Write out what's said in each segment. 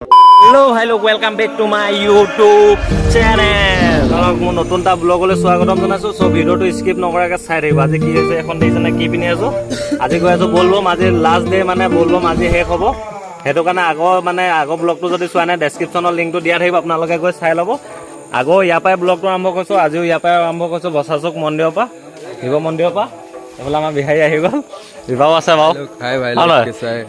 Hello' ভাই লোক, welcome back to my YouTube channel। মোৰ নতুন এটা ব্লগলৈ স্বাগতম জনাইছোঁ। চ' ভিডিঅ'টো স্কিপ নকৰাকৈ চাই থাকিব। আজি কি হৈছে, এখন দেখিছে নে, কি পিন্ধি আছোঁ? আজি গৈ আছোঁ বলবম। আজি লাষ্ট ডে, মানে বলবম আজি শেষ হ'ব। সেইটো কাৰণে আগৰ ব্লগটো যদি চোৱা নাই, ডেছক্ৰিপশ্যনৰ লিংকটো দিয়া থাকিব, আপোনালোকে গৈ চাই ল'ব। আগৰ ইয়াৰ পৰাই ব্লগটো আৰম্ভ কৰিছোঁ, আজিও ইয়াৰ পৰাই আৰম্ভ কৰিছোঁ, বচাচুক মন্দিৰৰ পৰা, শিৱ মন্দিৰৰ পৰা। এইফালে আমাৰ বিহাৰী আহি গ'ল, ইবাও আছে বাৰু। হাই ভাই। হয় নহয়?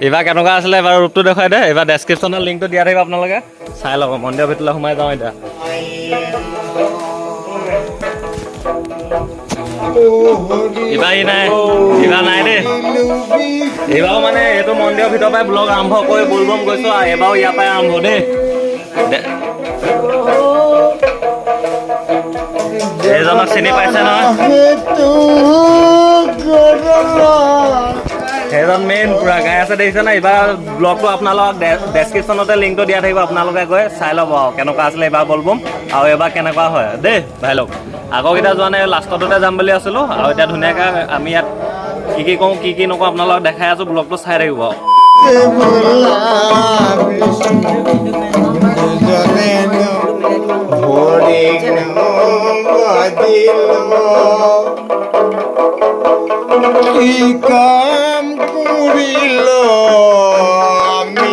এইবাৰ কেনেকুৱা আছিলে, এবাৰ ৰূপটো দেখুৱাই দে। এইবাৰ ডেছক্ৰিপশ্যনৰ লিংকটো দিয়া থাকিব, আপোনালোকে চাই ল'ব। মন্দিৰৰ ভিতৰলৈ সোমাই যাওঁ এতিয়া। এইবাৰ ই নাই, এইবাৰ নাই দেই। এইবাৰো মানে এইটো মন্দিৰৰ ভিতৰৰ পৰাই ব্লগ আৰম্ভ কৰি বলবম গৈছোঁ আৰু এইবাৰো ইয়াৰ পৰাই আৰম্ভ দেই। এইজনক চিনি পাইছে নহয়? সেইজন মেইন পুৰা গাই আছে, দেখিছে নাই? এইবাৰ ব্লগটো আপোনালোকক ডেছক্ৰিপশ্যনতে লিংকটো দিয়া থাকিব, আপোনালোকে গৈ চাই ল'ব আৰু কেনেকুৱা আছিলে এইবাৰ বলবম আৰু এইবাৰ কেনেকুৱা হয় দেই ভাই লওক। আগৰকেইটা যোৱা নাই, লাষ্টটোতে যাম বুলি আছিলোঁ। আৰু এতিয়া ধুনীয়াকৈ আমি ইয়াত কি কি কওঁ, কি কি নকওঁ আপোনালোকক দেখাই আছোঁ, ব্লগটো চাই থাকিব আৰু। কি কাম কৰিল আমি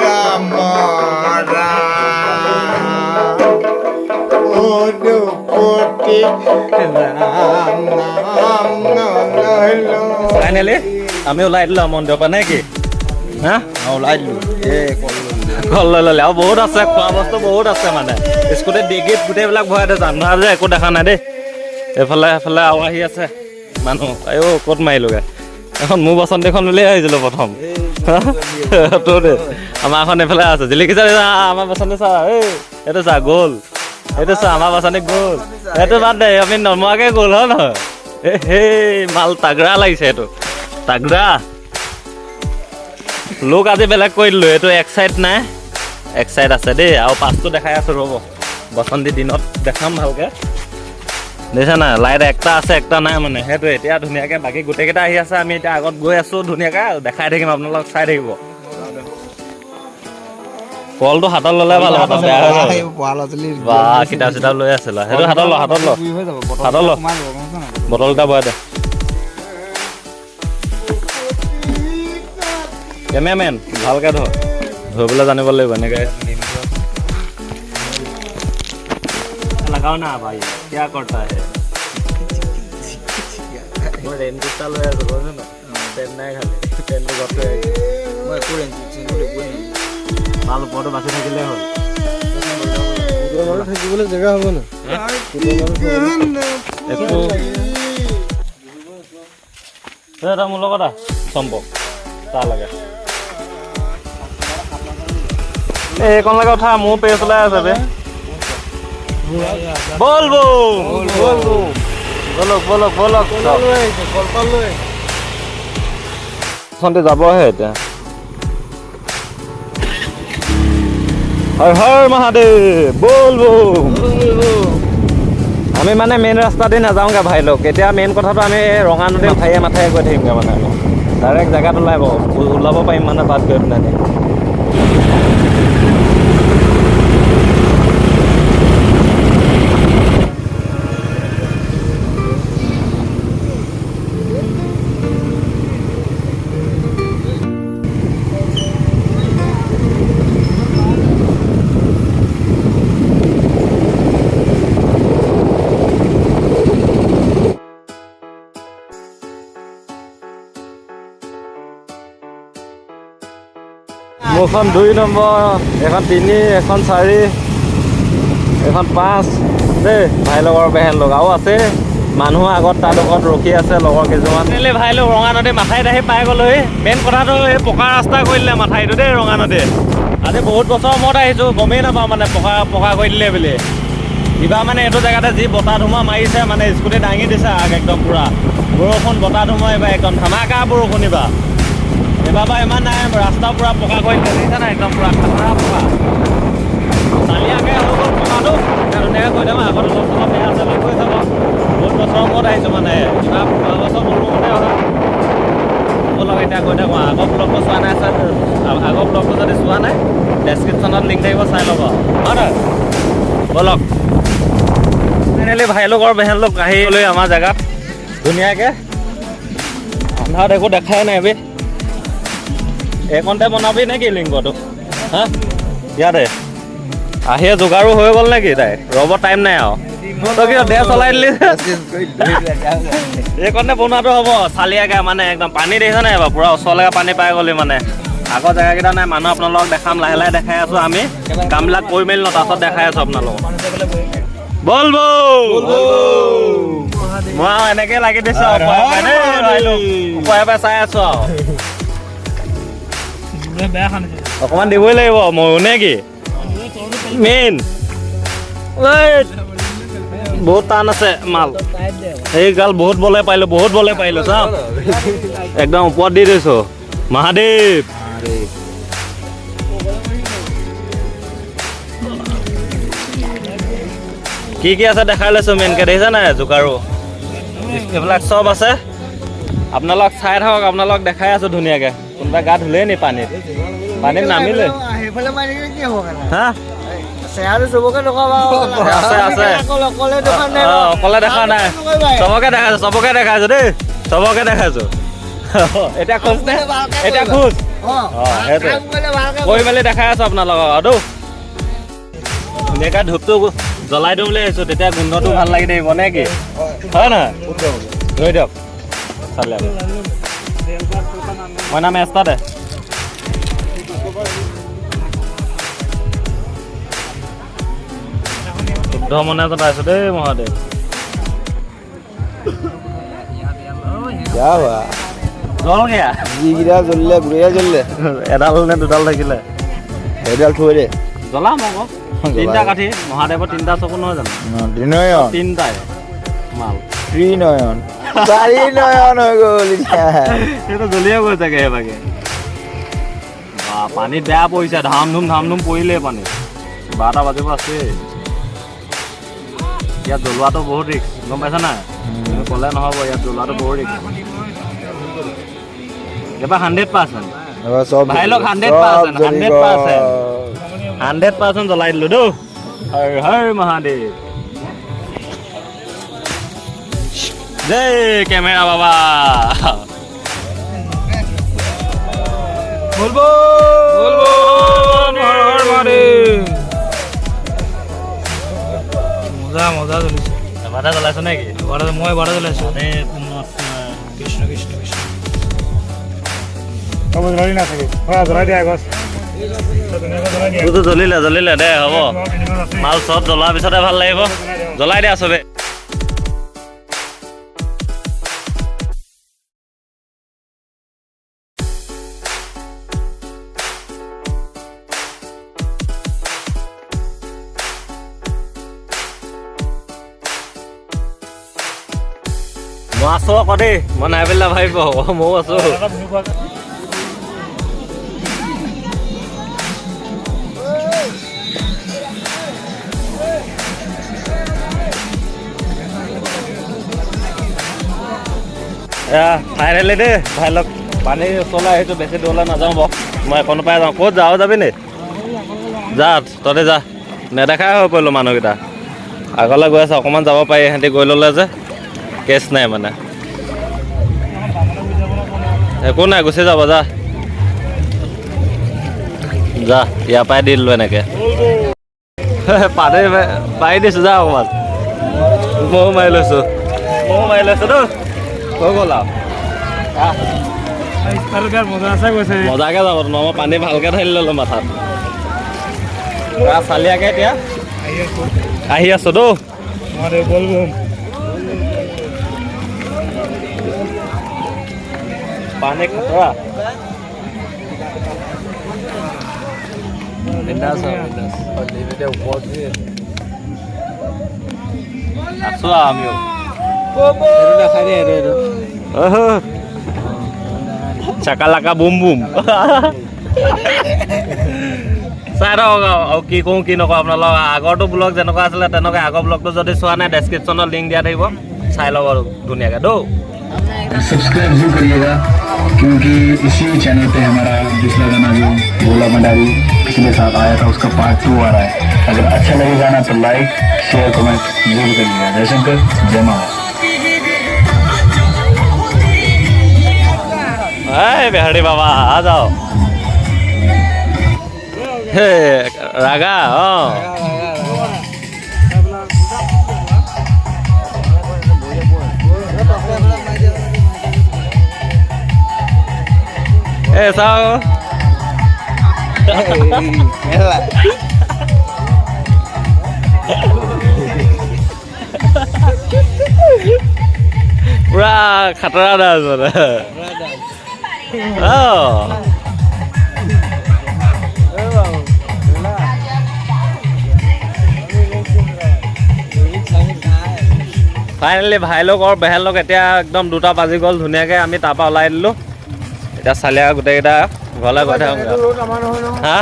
ৰাম ৰাম ৰাম নাম নলইল। ফাইনেলি আমি ওলাই দিলোঁ আৰু মন্দিৰৰ পৰা, নে কি হা? ওলাই দিলো। এই কল লৈ ল'লে আৰু বহুত আছে, খোৱা বস্তু বহুত আছে। মানে স্কুটিত ডিগিত গোটেইবিলাক ভৰাই থৈছে, আন্ধাৰ যে একো দেখা নাই দেই। এইফালে এইফালে আৰু আহি আছে মানুহ। আইঅ, ক'ত মাৰিলোগে এখন? মোৰ বাচন্তীখন বুলিয়ে আহিছিলোঁ প্ৰথম তোৰ দেই। আমাৰখন এইফালে আছে, জিলিকিছে। আমাৰ বাচন্তি চা, এই এইটো চা গ'ল, এইটো চা, আমাৰ বাচন্তি গ'ল। এইটো বাদ দে, আমি নমৰাকে গ'ল, হয় নহয়? এ সেই মাল তাগৰা লাগিছে, এইটো তাগৰা লোক। আজি বেলেগ কৰি দিলোঁ, এইটো এক চাইড নাই, এক চাইড আছে দেই। আৰু পাঁচটো দেখাই আছোঁ, ৰ'ব, বসন্তী দিনত দেখাম ভালকে। দেখিছা নাই, লাইট একটা আছে, একটা নাই। মানে সেইটোৱে এতিয়া ধুনীয়াকে বাকী গোটেইকেইটা আহি আছে। আমি এতিয়া আগত গৈ আছোঁ, ধুনীয়াকে দেখাই থাকিম আপোনালোক, চাই থাকিব। কলটো হাতত ল'লে ভাল হ'ব, বেয়া হৈ যাব। বা কিতাপ চিতাপ লৈ আছিলে, সেইটো হাতত ল, হাতত ল, হাতত ল। বটল এটা ভৰাই দে। কেমেৰামেন, ভালকে ধৰ, ধৰিবলৈ জানিব লাগিব। এনেকে लगाओ ना भाई, क्या करता है? মই ৰেইনকোট এটা লৈ আছো, বুজিছ না? পেন নাই, খালি পেনটো ঘৰত থৈ আহিছো। মই একো ৰেঞ্জ। ভাল, ওপৰটো বাচি থাকিলেই হ'ল। থাকিবলৈ জেগা হ'ব ন? একো এই এটা মোৰ লগত আহ, চম্পক তাৰ লাগে। এই এইকণ লাগে উঠা, মোৰ পেজ ওলাই আছে বে। বল বল, বলক বলক বলক। চন্তি যাবহে এতিয়া। হৰ হৰ মহাদেৱ, বল বল। আমি মানে মেইন ৰাস্তা দি নাযাওঁগৈ ভাই লোক। এতিয়া মেইন কথাটো, আমি ৰঙা নদীৰ মাথাইয়ে মাথাইয়ে গৈ থাকিমগৈ। মানে আমি ডাইৰেক্ট জেগাত ওলাব পাৰিম, মানে তাত গৈ পেলাই নি। মোৰখন 2 নম্বৰ, এখন 3, এখন 4, এখন 5 দেই ভাই লগৰ বেহেন লগ। আৰু আছে মানুহ আগত, তাৰ লগত ৰখি আছে লগৰ কিছুমান। ভাই লোক, ৰঙা নদী মাথাইত আহি পাই গ'লোহি। মেইন কথাটো, এই পকা ৰাস্তা কৰি দিলে মাথাইটো দেই ৰঙা নদী। আজি বহুত বছৰৰ মূৰত আহিছোঁ, গমেই নাপাওঁ মানে পকা পকা কৰি দিলে বুলি। কিবা মানে এইটো জেগাতে যি বতাহ ধুমুহা মাৰিছে, মানে স্কুটি দাঙি দিছে আগ একদম পুৰা। বৰষুণ বতাহ ধুমুহা এইবাৰ একদম ধামাকা বৰষুণ এইবাৰ। এইবাৰ পৰা ইমান নাই, ৰাস্তা পুৰা পকা কৰি দিলে, দেখিছা নাই? একদম পুৰা খাতৰা পকা, চালিয়াকে হৈ গ'ল পকাটো। এতিয়া ধুনীয়াকৈ কৈ থাকোঁ, আগত অলপ চলপ বেয়া আছে বুলি কৈছে বাৰু। বহুত বছৰৰ মূৰত আহিছোঁ, মানে কিবা যোৱা বছৰ বলবমতে অহা। ব'লক, এতিয়া গৈ থাকোঁ। আগৰ ব্লগটো চোৱা নাই, আগৰ ব্লগটো যদি চোৱা নাই ডেছক্ৰিপশ্যনত লিংক থাকিব, চাই ল'ব। হয় নহয়? ব'লক। ফাইনেলি ভাই লোকৰ বেহেন লোক আহি লৈ আমাৰ জেগাত ধুনীয়াকৈ। আন্ধাৰত একো দেখাই নাই বে। এইকণতে বনাবি নেকি লিংগটো? হা, ইয়াতে আহিয়ে যোগাৰো হৈ গ'ল নেকি? তাই ৰ'ব টাইম নাই আৰু। তই কিয় ডেছ চলাই দিলি? এইকণতে বনোৱাটো হ'ব চালিয়াকে, মানে একদম পানী দেখিছ নাই বাৰু? পূৰা ওচৰলৈকে পানী পাই গ'লি। মানে আগৰ জেগাকেইটা নাই মানুহ। আপোনালোকক দেখাম, লাহে লাহে দেখাই আছোঁ। আমি কামবিলাক কৰি মেলি লওঁ, তাৰপাছত দেখাই আছোঁ আপোনালোকক। বল বল, মই আৰু এনেকে লাগি দিছোঁ আৰু উপায় পাই দেই, ভাই লোক। উপায় পাই চাই আছোঁ আৰু। অকণমান দিবই লাগিব ময়ো নে কি? মেইন বহুত টান আছে মাল। এই গাল বহুত বলে পাৰিলো, বহুত বলে পাৰিলো। চাওঁ, একদম ওপৰত দি দিছো। মহাদেৱ। কি কি আছে দেখাই লৈছো মেইনকে, দেখিছা নাই? জোকাৰো এইবিলাক চব আছে। আপোনালোক চাই থাকক, আপোনালোক দেখাই আছো ধুনীয়াকে। কোনোবা গা ধুলেই নি পানীত? পানীত নামিলে। সেইফালে মাৰি দিলে কি হ'ব? হা। চেয়াৰটো চবকে দেখুৱাবা। আছে, আছে। অকলে দেখা নাই। অ, অকলে দেখা নাই, চবকে দেখাইছো, চবকে দেখাইছো দেই, চবকে দেখাইছো। এতিয়া খোজ নে? এতিয়া খোজ। অ, সেইটোৱে। কাম কৰিলে ভালকে। কৰি মেলি দেখাই আছো আপোনালোকক আৰু ধুনীয়াকে ধূপটো জ্বলাই দিওঁ বুলি ভাবিছো, তেতিয়া গোন্ধটো ভাল লাগি থাকিব নে কি? হয় নহয়? ধৰি দিয়ক চালে। মই নাম এষ্টা দে। শুদ্ধ মনে জ্বলাইছো দেই মহাদেৱ। क्या हुआ? জল গেয়া। যিকেইটা জ্বলিলে, গোটেইকেইটা জ্বলিলে। এডাল নে দুডাল থাকিলে? সেইডাল থৈ দে। জ্বলাম আকৌ। তিনিটা কাঠি, মহাদেৱৰ তিনিটা চকু নহয় জানো? ত্ৰিনয়ন। তিনিটাই মাল। ত্ৰিনয়ন, চাৰি নয়ন হৈ গ'ল এতিয়া। সেইটো জ্বলিয়ে গৈ চাগে সেইভাগে। বা, পানীত বেয়া পৰিছে, ধাম ধুম ধাম ধুম পৰিলেই পানী। 12টা বাজিব আছে। ইয়াত জ্বলোৱাটো বহুত ৰিক্স, গম পাইছা নাই? তুমি ক'লে নহ'ব, ইয়াত জ্বলোৱাটো বহুত ৰিক্স। এবাৰ 100%। এবাৰ চব ভাই লোক, 100%, চব জ্বলি 100%। গ'ল। 100% জ্বলাই দিলো দেই। হৰ হৰ মহাদেৱ। জয় কেমেৰা বাবা। বলবো হৰ হৰ মহাদেৱ। মজা মজা জ্বলিছে। এবাৰতে জ্বলাইছ নেকি? এবাৰতে, মই এবাৰতে জ্বলাইছো। মহাদেৱ। কৃষ্ণ কৃষ্ণ কৃষ্ণ। তোৰতো জ্বলিলে, জ্বলিলে দে। হ'ব, মাল চব জ্বলোৱাৰ পিছতহে ভাল লাগিব। জ্বলাই দিয়া চবে। মই আছো আকৌ দেই, মই নাই বুলি নাভাবিব, ময়ো আছো। এয়া ফাইনেলি দেই ভাই লগ, পানী ওচৰলৈ আহিছোঁ। বেছি দূৰলৈ নাযাওঁ বাৰু, মই একণৰ পৰাই যাওঁ। ক'ত যাওঁ, যাবি নি? যা তহঁতে যা। নেদেখাই হৈ পৰিলোঁ। মানুহকেইটা আগলৈ গৈ আছে, অকণমান যাব পাৰি। সিহঁতি গৈ ল'লে যে কেছ নাই, মানে একো নাই, গুচি যাব। যা যা, ইয়াৰ পৰাই দি দিলোঁ এনেকৈ পানী পাৰি দিছোঁ। যা অকণমান, ময়ো মাৰি লৈছোঁ, ময়ো মাৰি লৈছোঁ তো। হৈ গ'ল আৰু। আহ। মজা আছে গৈছে। মজাকে যাব। মই পানী ভালকে ঢালি ল'লো মাথাত। পুৰা চালিয়াকে এতিয়া আহি আছো। আহি আছো তো। মহাদেৱ বলবম। পানী খাতৰা। বিন্দাছ আৰু, বিন্দাছ। আছো আৰু আমিও। দেখাই দে এইটো এইটো। চাকালাকা বুম বুম। চাই থাকক আৰু, আৰু কি কওঁ কি নকওঁ আপোনালোক। আগৰটো ব্লগ যেনেকুৱা আছিলে তেনেকুৱা। আগৰ ব্লগটো যদি চোৱা নাই, ডেছক্ৰিপশ্যনত লিংক দিয়া থাকিব, চাই ল'ব আৰু ধুনীয়াকৈ দেই। सब्सक्राइब जरूर करिएगा, क्योंकि इसी चैनल पे हमारा दूसरा गाना जो भोला भंडारी पिछले साल आया था, उसका पार्ट 2 आ रहा है। अगर अच्छा लगे गाना तो लाइक, शेयर, कमेंट जरूर करिएगा। जयशंकर, जय माँ। এই বেহাৰী বাবা, আ যাও। হে ৰাগা, অ। এ চাওঁ। পুৰা খাতৰা ডান্স মানে। অ, ফাইনেলি ভাই লোক আৰু বেহেন লোক, এতিয়া একদম 2টা বাজি গ'ল। ধুনীয়াকৈ আমি তাৰপৰা ওলাই দিলোঁ। এতিয়া চালিয়া গোটেইকেইটা ঘৰলৈ গৈ থাকোঁ। হা,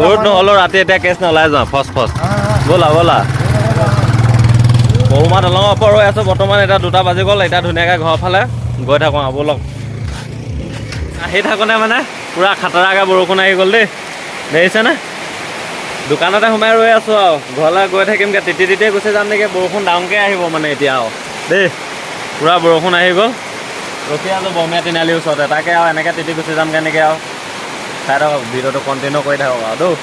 ৰ'দ নহ'লেও ৰাতি এতিয়া কেছ নাই, ওলাই যাওঁ ফচ ফচ। ব'লা ব'লা। বহুমা দলঙৰ ওপৰত ৰৈ আছোঁ বৰ্তমান। এতিয়া 2টা বাজি গ'ল। এতিয়া ধুনীয়াকৈ ঘৰৰ ফালে গৈ থাকোঁ আৰু ব'লক। আহি থাকোঁতে মানে পূৰা খাতৰাকৈ বৰষুণ আহি গ'ল দেই, দেখিছেনে? দোকানতে সোমাই ৰৈ আছোঁ আৰু ঘৰলৈ গৈ থাকিমগৈ। তিতি তিতিয়ে গুচি যাম নেকি, বৰষুণ ডাঙৰকৈ আহিব মানে এতিয়া আৰু দেই। পূৰা বৰষুণ আহি গ'ল। ৰখি আছোঁ বৰমীয়া তিনিআলিৰ ওচৰতে। তাকে আৰু এনেকৈ তিতি গুচি যাম কেনেকৈ আৰু। চাই থাকক ভিডিঅ'টো, কণ্টিনিউ কৰি থাকক আৰু দেই।